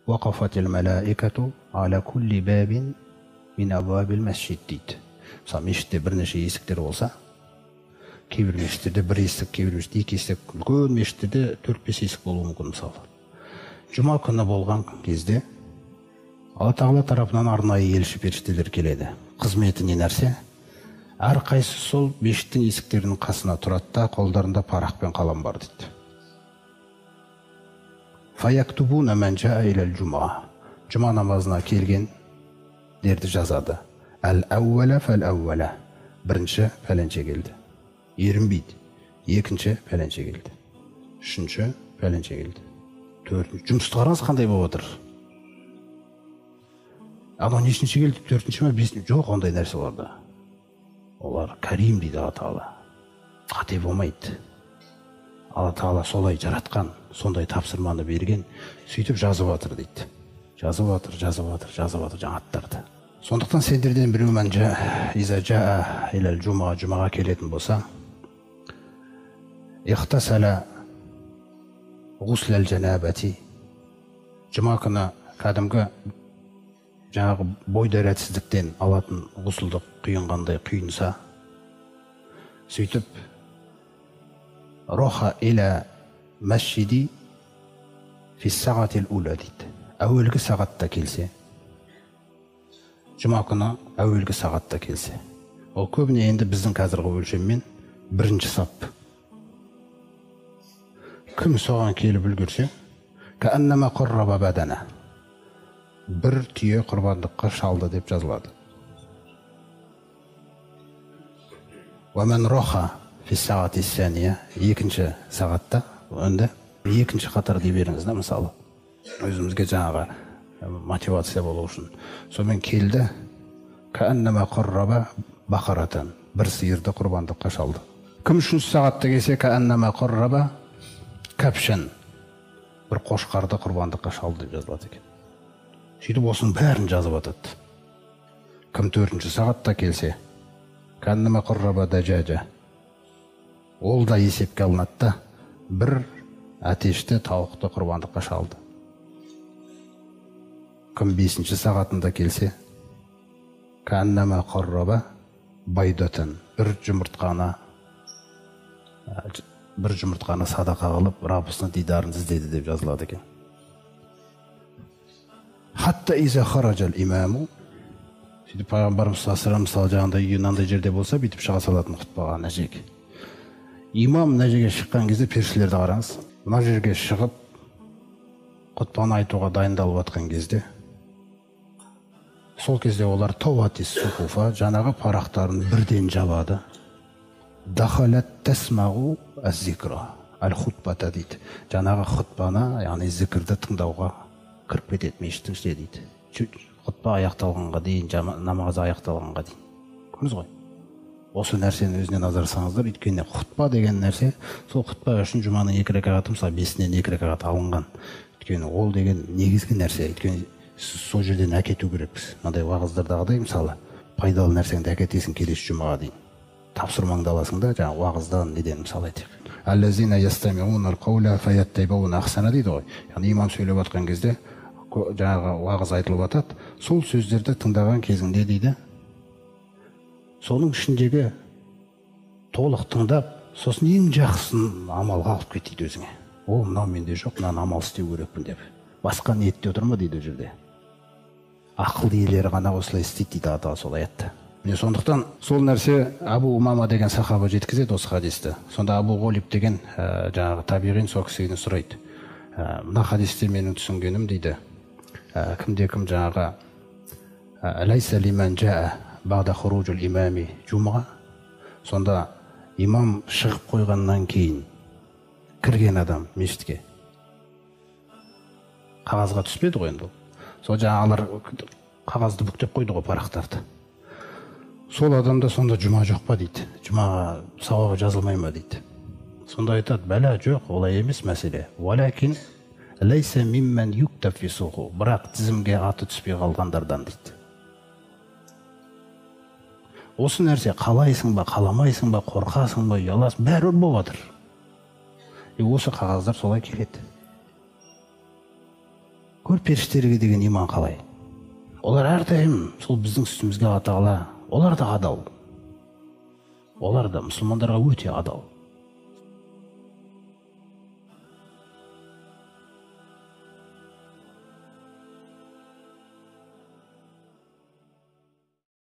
Уақафатил малаикату аля кулли бабин мин абуабил масжид дейді. Мысалы, мешітте бірнеше есіктер болса, кейбір мешіттерде бір есік, кейбір мешітте екі есік, үлкен мешіттерде 4-5 есік болуы мүмкін мысалы. Жұма күні болған кезде Алла Тағала тарапынан арнайы елші періштелер келеді. Қызметі не нәрсе? Әрқайсысы сол мешіттің есіктерінің қасына тұрады да, қолдарында парақ пен қалам бар дейді. Фаяктубуна ман жаа илал жумаа. Жұма намазына келгендерді жазады. Әл-әуәлә фәл-әуәлә. Бірінші пәленше келді. Ерінбейді. Екінші пәленше келді. Үшінші пәленше келді. Төртінші. Жұмысты қараңыз қандай болып отыр. Анау нешінші келді? Төртінші ме, бесінші? Жоқ, ондай нәрсе оларда. Олар карим дейді Алла Тағала. Қате болмайды. Алла Тағала солай жаратқан, сондай тапсырманы берген, сөйтіп жазып жатыр дейді. Жазып жатыр, жазып жатыр, жазып жатыр жаңа аттарды. Сондықтан сендерден біреу мән иза жаа илал жумаа, жұмаға келетін болса, ихтасала ғуслал жанабати. Жұма күні кәдімгі жаңағы бой дәретсіздіктен алатын ғұсылды құйынғандай құйынса, сөйтіп роха иля масжиди фи сағатил ула дейді. Әуелгі сағатта келсе, жұма күні әуелгі сағатта келсе, ол көбіне енді біздің қазіргі өлшеммен бірінші сап. Кім соған келіп үлгерсе, кәәннама құрраба бәдәна, бір түйе құрбандыққа шалды деп жазылады. Уәмән роха фи сағати сәния, екінші сағатта, енді екінші қатар дей беріңіз да, мысалы, өзімізге жаңағы мотивация болу үшін. Сонымен келді, кәәннама құрраба бақаратан, бір сиырды құрбандыққа шалды. Кім үшінші сағатта келсе, кәәннама құрраба кәпшін, бір қошқарды құрбандыққа шалды деп жазылады екен. Сөйтіп осының бәрін жазып атады. Кім төртінші сағатта келсе, кәннама құрраба дәжәжә, ол да есепке алынады да, бір әтешті тауықты құрбандыққа шалды. Кім бесінші сағатында келсе, кәннама құрраба байдатын, бір жұмыртқаны садақа қылып, Раббысының дидарын іздеді деп жазылады екен. Хатта иза харажал имаму, сөйтіп пайғамбарымыз саллаллаху алейхи мысалы жаңағындай үйі мынандай жерде болса, бүйтіп шыға салатын құтпаға мына жерге. Имам мына жерге шыққан кезде періштелерді қараңыз. Мына жерге шығып құтпаны айтуға дайындалып жатқан кезде, сол кезде олар тауати сухуфа, жаңағы парақтарын бірден жабады. Дахалат тасмағу аз-зикра аль-хутбата дейді. Жаңағы хутбаны, яғни зікірді тыңдауға кіріп кетеді мешіттің ішіне дейді. Хутба аяқталғанға дейін, намаз аяқталғанға дейін. Көрдіңіз ғой. Осы нәрсені өзіне назар салыңыздар, өйткені хутба деген нәрсе, сол хутба үшін жұманың 2 ракағаты, мысалы 5-інен 2 ракағат алынған. Өйткені ол деген негізгі нәрсе, өйткені сол жерден әкету керекпіз. Мынандай уағыздардағыдай, мысалы, пайдалы нәрсеңді әкетесің келесі жұмаға дейін. Тапсырмаңды аласың да, жаңағы уағыздан неден мысалы айтайық. Аллазина ястамиуна ал-қаула фаяттабиуна ахсана дейді ғой. Яғни имам сөйлеп жатқан кезде жаңағы уағыз айтылып жатады, сол сөздерді тыңдаған кезіңде дейді, соның ішіндегі толық тыңдап, сосын ең жақсысын амалға алып кет дейді өзіңе. О, мынау менде жоқ, мынаны амал істеу керекпін деп. Басқа ниетте отыр ма дейді ол жерде. Ақыл иелері ғана осылай істейді дейді ата сол аятта. Міне сондықтан сол нәрсе Абу Умама деген сахаба жеткізеді осы хадисті. Сонда Абу Ғолиб деген жаңағы табиғин сол кісіден сұрайды. Мына хадисте менің түсінгенім дейді, кімде кім жаңағы лайса лиман жаа баъда хуружул имами жумға, сонда имам шығып қойғаннан кейін кірген адам мешітке қағазға түспеді ғой енді ол. Сол жаңағылар қағазды бүктеп қойды ғой парақтарды. Сол адамда сонда жұма жоқ па дейді, жұмаға сауабы жазылмай ма дейді. Сонда айтады, бәлә жоқ, олай емес мәселе. Уалакин лайса мимман юктаб фи суху, бірақ тізімге аты түспей қалғандардан дейді. Осы нәрсе қалайсың ба, қаламайсың ба, қорқасың ба, ұяласың, бәрібір болып жатыр. И осы қағаздар солай келеді. Көр, періштелерге деген иман қалай. Олар әрдайым сол біздің үстімізге, Алла тағала, олар да адал. Олар да мұсылмандарға өте адал.